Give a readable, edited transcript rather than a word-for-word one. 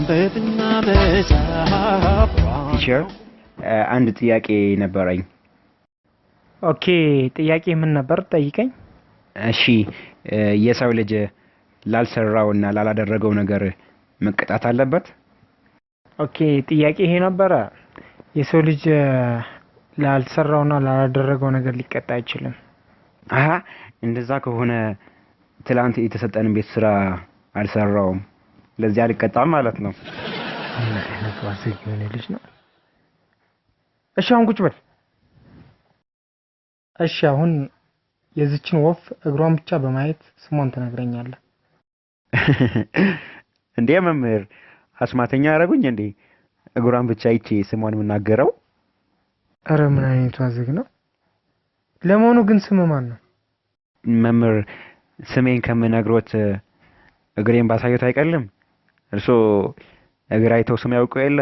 ማንበብና መጻፍ። Teacher፣ አንድ ጥያቄ ነበረኝ። Okay፣ ጥያቄ ምን ነበር? ጠይቀኝ። እሺ፣ የሰው ልጅ ላልሰራውና ላላደረገው ነገር መቀጣት አለበት? Okay፣ ጥያቄ ይሄ ነበረ። የሰው ልጅ ላልሰራውና ላላደረገው ነገር ሊቀጣ አይችልም። አሀ፣ እንደዛ ከሆነ ትላንት የተሰጠንን ቤት ስራ አልሰራውም፣ ለዚህ አልቀጣም ማለት ነው። ምን አይነት ዋዘግ የሆነ ልጅ ነው። እሺ፣ አሁን ቁጭ በል። እሺ፣ አሁን የዚችን ወፍ እግሯን ብቻ በማየት ስሟን ትነግረኛለህ። እንዴ መምህር፣ አስማተኛ ያደረጉኝ እንዴ? እግሯን ብቻ አይቼ ስሟን የምናገረው? እረ ምን አይነቱ አዝግ ነው። ለመሆኑ ግን ስም ማን ነው? መምህር፣ ስሜን ከምነግሮት እግሬን ባሳየት አይቀልም? እርሶ እግር አይተው ስም ያውቀው የለ?